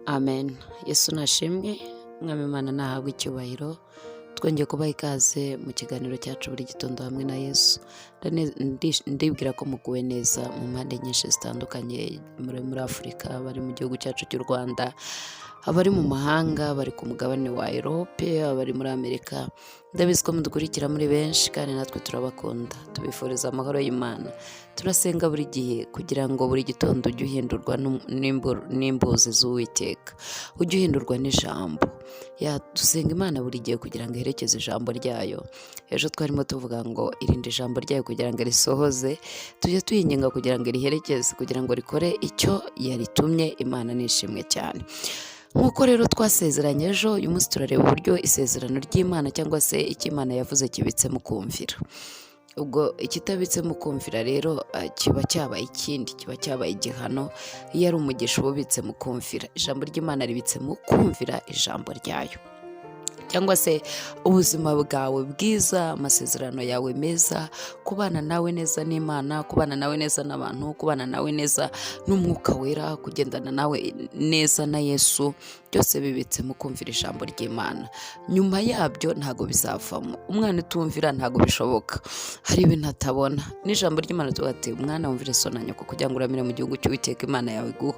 Amen. Yesu nashimwe, Mwami Imana nahabwe icyubahiro. Twongeye kubaha ikaze mu kiganiro cyacu buri gitondo hamwe na Yesu. Ndibwira ko muguwe neza mu mpande nyinshi zitandukanye, muri Afurika, bari mu gihugu cyacu cy'u Rwanda, abari mu mahanga, bari ku mugabane wa Erope, abari muri Amerika. Ndabizi ko mudukurikira muri benshi kandi natwe turabakunda. Tubifuriza amahoro y'Imana. Turasenga buri gihe kugira ngo buri gitondo ujye uhindurwa n'imbuzi z'Uwiteka, ujye uhindurwa n'ijambo. Dusenga Imana buri gihe kugira ngo iherekeze ijambo ryayo. Ejo twarimo tuvuga ngo irinde ijambo ryayo kugira ngo risohoze, tujye tuyinginga kugira ngo riherekeze, kugira ngo rikore icyo yaritumye. Imana nishimwe cyane. Nk'uko rero twasezeranye ejo, uyu munsi turareba uburyo isezerano ry'Imana cyangwa se icyo Imana yavuze kibitse mu kumvira. Ubwo ikitabitse mu kumvira rero kiba cyabaye ikindi, kiba cyabaye igihano. Iyo ari umugisha uba ubitse mu kumvira. Ijambo ry'Imana ribitse mu kumvira ijambo ryayo, cyangwa se ubuzima bwawe bwiza, amasezerano yawe meza, kubana nawe neza n'Imana, kubana nawe neza n'abantu, kubana nawe neza n'Umwuka Wera, kugendana nawe neza na Yesu, byose bibitse mu kumvira ijambo ry'Imana. Nyuma yabyo ntabwo bizavamo. Umwana utumvira ntabwo bishoboka, hari ibintu atabona. N'ijambo ry'Imana tuvuga ati: "Umwana wumvire so na nyoko kugira ngo uramire mu gihugu cy'Uwiteka Imana yawe iguha."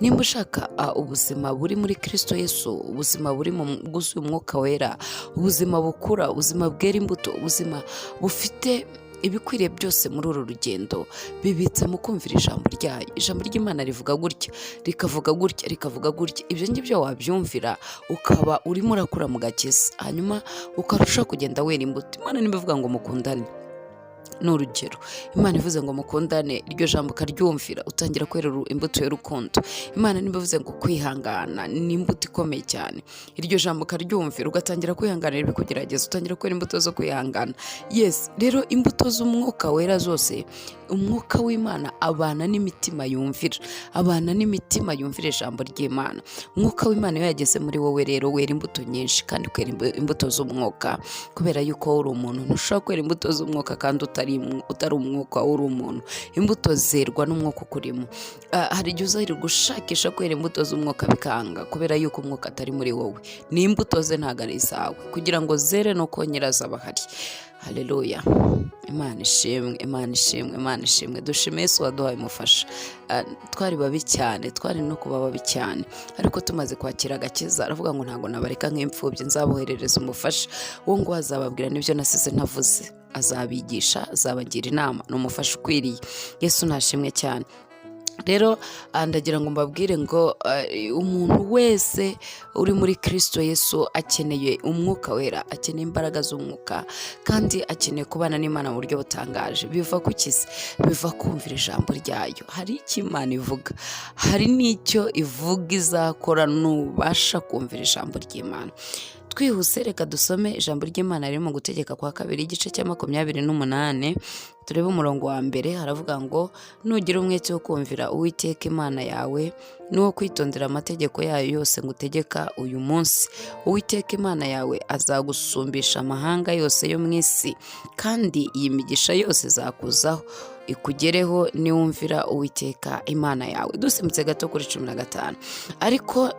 Nimba ushaka ubuzima buri muri Kristo Yesu, ubuzima buri mu bwuzuye Umwuka Wera, ubuzima bukura, ubuzima bwera imbuto, ubuzima bufite ibikwiriye byose muri uru rugendo, bibitse mu kumvira ijambo ryayo. Ijambo ry'Imana rivuga gutya, rikavuga gutya, rikavuga gutya. Ibyo ngibyo wabyumvira ukaba urimo urakura mu gakiza, hanyuma ukarushaho kugenda wera imbuto. Imana niba ivuga ngo mukundane, ni urugero, Imana ivuze ngo mukundane, iryo jambo ukaryumvira, utangira kwera imbuto y'urukundo. Imana niba ivuze ngo kwihangana ni imbuto ikomeye cyane, iryo jambo ukaryumvira, ugatangira kwihanganira ibikugerageza, utangira kwera imbuto zo kwihangana. Yes, rero imbuto z'Umwuka Wera zose, Umwuka w'Imana abana n'imitima yumvira, abana n'imitima yumvira ijambo ry'Imana. Umwuka w'Imana iyo yageze muri wowe rero, wera imbuto nyinshi kandi ukera imbuto z'umwuka, kubera yuko wowe uri umuntu. Ntushobora kwera imbuto z'umwuka kandi utari umwuka, wowe uri umuntu. Imbuto zerwa n'umwuka ukurimo. Hari igihe uzahirwa gushakisha kwera imbuto z'umwuka bikanga, kubera yuko umwuka atari muri wowe. Ni imbuto ze, ntabwo ari izawe. Kugira ngo zere ni uko nyirazo aba ahari. Haleluya! Imana ishimwe, Imana ishimwe, Imana ishimwe. Dushime Yesu waduhaye umufasha. Twari babi cyane, twari no kuba babi cyane, ariko tumaze kwakira agakiza aravuga ngo ntabwo nabareka nk'imfubyi, nzaboherereza umufasha. Uwo nguwo azababwira n'ibyo nasize ntavuze, azabigisha, azabagira inama. Ni umufasha ukwiriye. Yesu nashimwe cyane. Rero ndagira ngo mbabwire ngo umuntu wese uri muri Kristo Yesu akeneye Umwuka Wera, akeneye imbaraga z'umwuka, kandi akeneye kubana n'Imana mu buryo butangaje. Biva ku kizi? Biva kumvira ijambo ryayo. Hari icyo Imana ivuga, hari n'icyo ivuga izakora nubasha kumvira ijambo ry'Imana. Twihuse, reka dusome ijambo ry'Imana riri mu Gutegeka kwa Kabiri, igice cya 28, turebe umurongo wa mbere. Haravuga ngo: "Nugira umwete wo kumvira Uwiteka Imana yawe n'uwo kwitondera amategeko yayo yose ngutegeka uyu munsi, Uwiteka Imana yawe azagusumbisha amahanga yose yo mu isi, kandi iyi migisha yose izakuzaho ikugereho niwumvira Uwiteka Imana yawe." Dusimbutse gato kuri 15: "Ariko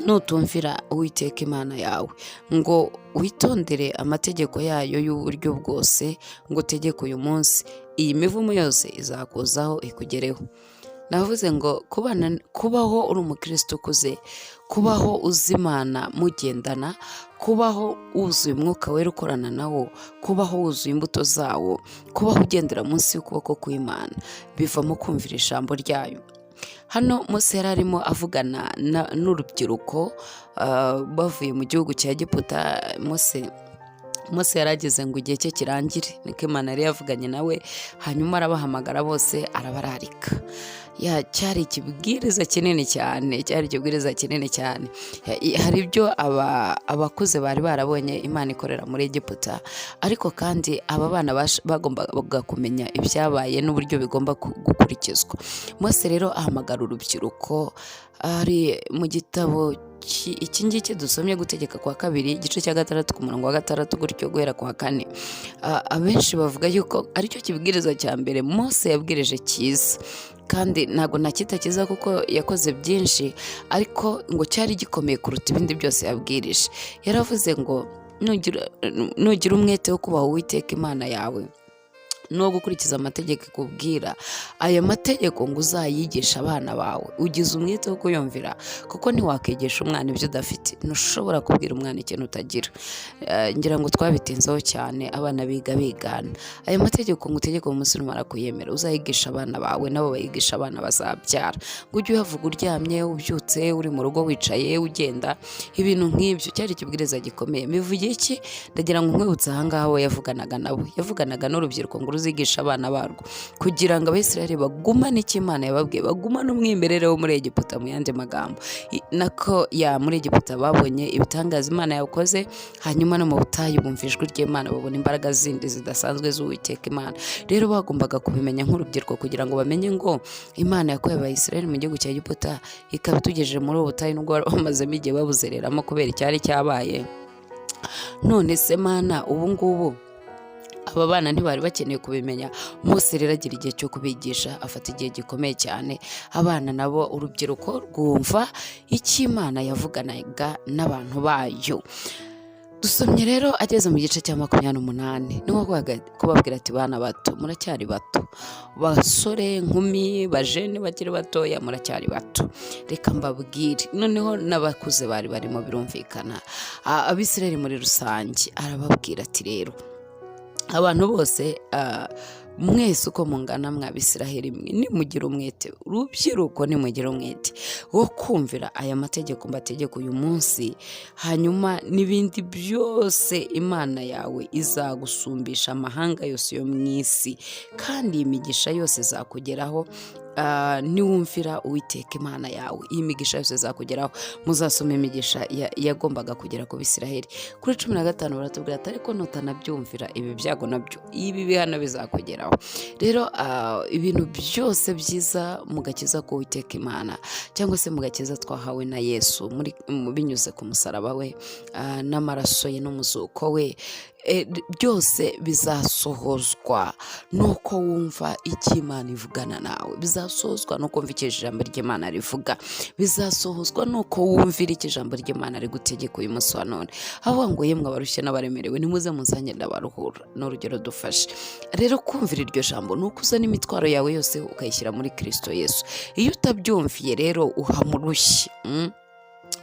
nutumvira Uwiteka Imana yawe ngo witondere amategeko yayo y'uburyo bwose ngo utegeke uyu munsi, iyi mivumo yose izakuzaho ikugereho." Navuze ngo kubana, kubaho uri umukristo ukuze, kubaho uzi Imana mugendana, kubaho wuzuye Umwuka Wera ukorana nawo, kubaho wuzuye imbuto zawo, kubaho ugendera munsi y'ukuboko kw'Imana, bivamo kumvira ijambo ryayo. Hano Mose yari arimo avugana n'urubyiruko bavuye mu gihugu cya Egiputa. Mose yarageze ngo igihe cye kirangire, niko Imana yari yavuganye nawe, hanyuma arabahamagara bose, arabararika. Cyari ikibwiriza kinini cyane, cyari ikibwiriza kinini cyane. Hari ibyo abakuze bari barabonye Imana ikorera muri Egiputa, ariko kandi aba bana bagombaga kumenya ibyabaye n'uburyo bigomba gukurikizwa. Mose rero ahamagara urubyiruko. Ari mu gitabo iki ngiki dusomye, Gutegeka kwa Kabiri, igice cya 6, ku murongo wa 6 gutyo guhera ku wa 4. Abenshi bavuga yuko aricyo kibwiriza cya mbere Mose yabwirije cyiza. Kandi ntabwo nacyita cyiza kuko yakoze byinshi, ariko ngo cyari gikomeye kuruta ibindi byose yabwirije. Yaravuze ngo nugira umwete wo kubaha Uwiteka Imana yawe no gukurikiza amategeko ikubwira, aya mategeko ngo uzayigishe abana bawe ugize umwete wo kuyumvira, kuko ntiwakigisha umwana ibyo udafite. Ntushobora kubwira umwana ikintu utagira. Ngira ngo twabitinzeho cyane, abana biga bigana. Aya mategeko ngo utegeke umunsi numara kuyemera, uzayigisha abana bawe, nabo bayigisha abana bazabyara, ngo ujye uyavuga uryamye, ubyutse, uri mu rugo, wicaye, ugenda, ibintu nk'ibyo. Cyari ikibwiriza gikomeye. Bivugiye iki? Ndagira ngo nkwibutse ahangaha we yavuganaga nabo, yavuganaga n'urubyiruko ngo ruzigisha abana barwo, kugira ngo Abisirayeli bagumane icyo Imana yababwiye, bagumane umwimerere wo muri Egiputa. Mu yandi magambo, nako ya muri Egiputa babonye ibitangaza Imana yakoze, hanyuma no mu butayu bumva ijwi ry'Imana, babona imbaraga zindi zidasanzwe z'Uwiteka Imana. Rero bagombaga kubimenya nk'urubyiruko, kugira ngo bamenye ngo Imana yakuye Abayisirayeli mu gihugu cya Egiputa, ikaba itugejeje muri ubu butayu, nubwo bari bamazemo igihe babuzereramo kubera icyari cyabaye. None se Mana, ubu ngubu aba bana ntibari bakeneye kubimenya? Mose rero agira igihe cyo kubigisha, afata igihe gikomeye cyane. Abana nabo, urubyiruko rwumva icyo Imana yavuganaga n'abantu bayo. Dusomye rero ageze mu gice cya 28, ni nko kubabwira ati: "Bana bato, muracyari bato, basore, nkumi, bajene bakiri batoya, muracyari bato, reka mbabwire." Noneho n'abakuze bari barimo, birumvikana, Abisirayeli muri rusange, arababwira ati: "Rero abantu bose, mwese uko mungana, mwabisiraheli mwe, nimugira umwete, urubyiruko, nimugira umwete wo kumvira aya mategeko mbategeka uyu munsi, hanyuma n'ibindi byose, Imana yawe izagusumbisha amahanga yose yo mu isi, kandi iyi migisha yose izakugeraho niwumvira Uwiteka Imana yawe. Iyi migisha yose izakugeraho." Muzasoma imigisha yagombaga kugera ku Bisiraheli. Kuri 15 baratubwira ati: "Ariko nutanabyumvira, ibi byago nabyo, ibi bihano bizakugeraho." Rero ibintu byose byiza mu gakiza k'Uwiteka Imana, cyangwa se mu gakiza twahawe na Yesu binyuze ku musaraba we, n'amaraso ye n'umuzuko we, byose bizasohozwa nuko wumva icyo Imana ivugana nawe, bizasohozwa nuko wumva icyo ijambo ry'Imana rivuga, bizasohozwa nuko wumvira icyo ijambo ry'Imana rigutegeka uyu munsi wa none. Avuga ngo: "Yemwe abarushye n'abaremerewe, nimuze munsange ndabaruhura." Ni urugero dufashe. Rero kumvira iryo jambo ni uko uzana imitwaro yawe yose ukayishyira muri Kirisito Yesu. Iyo utabyumviye rero, uhama urushye,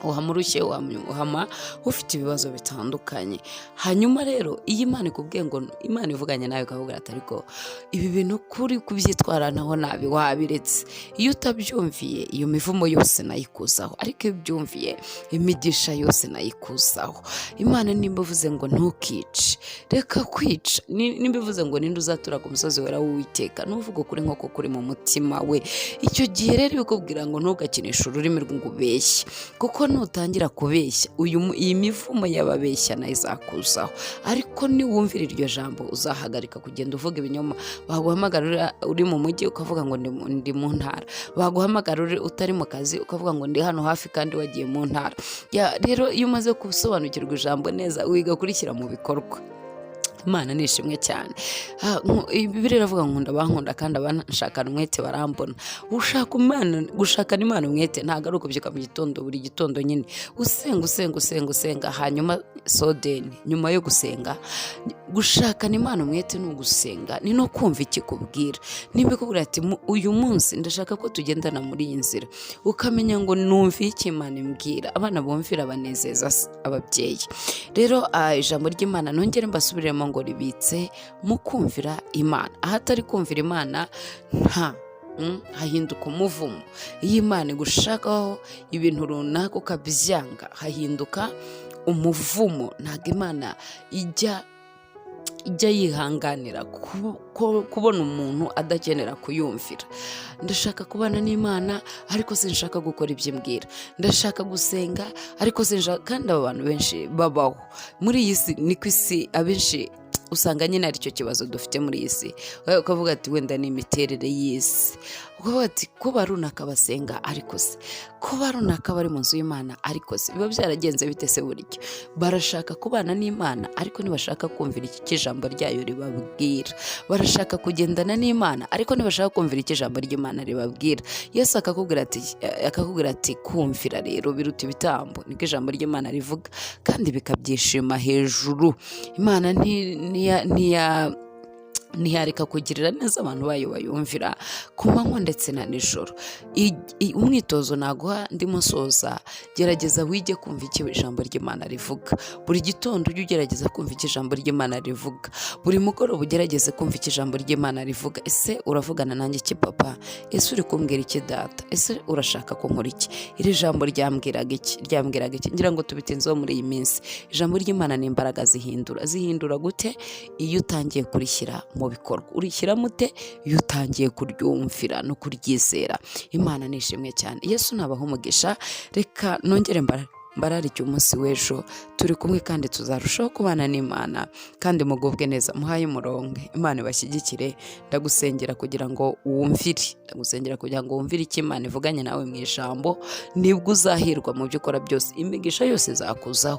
Uhama urushye, uhama ufite ibibazo bitandukanye. Hanyuma rero iyo Imana ikubwiye ngo, Imana ivuganye nawe ikavuga ati: "Ariko ibi bintu kuri kubyitwaranaho nabi, wabiretse." Iyo utabyumviye, iyo mivumo yose nayikuzaho, ariko iyo ubyumviye, imigisha yose nayikuzaho. Imana nimba ivuze ngo ntukice, reka kwica. Nimba ivuze ngo: "Ninde uzatura ku musozi wera w'Uwiteka?" Nuvuga ukuri nk'uko kuri mu mutima we. Icyo gihe rero bikubwira ngo ntugakinishe ururimi ngo ubeshye, kuko nutangira kubeshya, iyi mivumo y'ababeshya nayo izakuzaho. Ariko niwumvira iryo jambo, uzahagarika kugenda uvuga ibinyoma. Baguhamagara uri mu mujyi, ukavuga ngo ndi mu ntara. Baguhamagara utari mu kazi, ukavuga ngo ndi hano hafi kandi wagiye mu ntara. Rero iyo umaze gusobanukirwa ijambo neza, wiga kurishyira mu bikorwa. Imana ni ishimwe cyane. Bibiliya iravuga ngo: "Nkunda abankunda, kandi abanshakana umwete barambona." Ushaka Imana, gushakana Imana umwete ntabwo ari ukubyuka mu gitondo, buri gitondo nyine usenga, usenga, usenga, usenga, hanyuma suddenly nyuma yo gusenga. Gushakana Imana umwete ni ugusenga, ni no kumva ikikubwira. Nimba ikubwira ati: "Uyu munsi ndashaka ko tugendana muri iyi nzira," ukamenya ngo numve icyo Imana imbwira. Abana bumvira banezeza ababyeyi. Rero ijambo ry'Imana, nongere mbasubiriremo ngo ribitse mu kumvira Imana. Ahatari kumvira Imana nta hahinduka umuvumo. Iyo Imana igushakaho ibintu runaka ukabyanga, hahinduka umuvumo. Ntabwo Imana ijya yihanganira kubona umuntu adakenera kuyumvira. Ndashaka kubana n'Imana, ariko sinshaka gukora ibyo imbwira. Ndashaka gusenga, ariko sinshaka. Kandi aba bantu benshi babaho muri iyi si, niko isi abenshi usanga Usanga nyine aricyo kibazo dufite muri iyi si. Ukavuga ati wenda ni imiterere y'isi, ukavuga ati kuba runaka basenga ariko se, kuba runaka bari mu nzu y'Imana ariko se, biba byaragenze bite se? Burya barashaka kubana n'Imana, ariko ntibashaka kumvira iki ijambo ryayo ribabwira. Barashaka kugendana n'Imana, ariko ntibashaka kumvira icyo ijambo ry'Imana ribabwira. Yesu akakubwira ati kumvira rero biruta ibitambo, niko ijambo ry'Imana rivuga, kandi bikabyishima hejuru. Imana ntiyareka kugirira neza abantu bayo bayumvira ku manywa ndetse na nijoro. Umwitozo naguha ndimo nsoza: gerageza wige kumva icyo ijambo ry'Imana rivuga. Buri gitondo ujye ugerageza kumva icyo ijambo ry'Imana rivuga. Buri mugoroba ugerageze kumva icyo ijambo ry'Imana rivuga. Ese uravugana nanjye iki, Papa? Ese uri kumbwira iki, Data? Ese urashaka ko nkora iki? Iri jambo ryambwiraga iki? Ryambwiraga iki? Ngira ngo tubitinzeho muri iyi minsi. Ijambo ry'Imana ni imbaraga zihindura. Zihindura gute? Iyo utangiye kurishyira mu bikorwa. Urishyiramo ute? Iyo utangiye kuryumvira no kuryizera. Imana ni ishimwe cyane. Yesu nabaha umugisha. Reka nongere mbararike umunsi w'ejo turi kumwe, kandi tuzarushaho kubana n'Imana, kandi mugubwe neza, muhaye umurongo, Imana ibashyigikire. Ndagusengera kugira ngo wumvire, ndagusengera kugira ngo wumvire icyo Imana ivuganye nawe mu ijambo. Nibwo uzahirwa mu byo ukora byose, imigisha yose izakuzaho.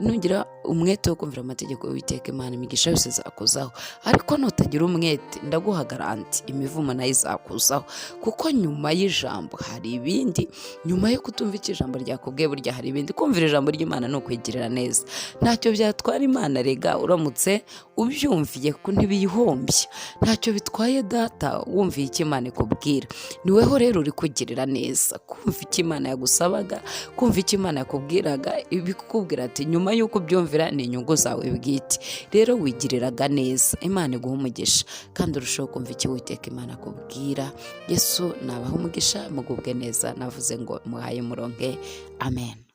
Nugira umwete wo kumvira amategeko y'Uwiteka Imana, imigisha yose izakuzaho. Ariko nutagira umwete, ndaguha garanti, imivumo nayo izakuzaho, kuko nyuma y'ijambo hari ibindi. Nyuma yo kutumva icyo ijambo ryakubwiye, burya hari ibindi. Kumvira ijambo ry'Imana ni ukwigirira neza. Ntacyo byatwara Imana rega uramutse ubyumviye, ko ntibiyihombya. Ntacyo bitwaye Data wumviye icyo Imana ikubwira. Niweho rero uri kugirira neza kumva icyo Imana yagusabaga, kumva icyo Imana yakubwiraga. Ibikubwira ati nyuma y'uko ubyumvira ni inyungu zawe bwite. Rero wigiriraga neza. Imana iguha umugisha, kandi urushaho kumva icyo Uwiteka Imana akubwira. Yesu nabaha umugisha, mugubwe neza. Navuze ngo muhaye muronke. Amen.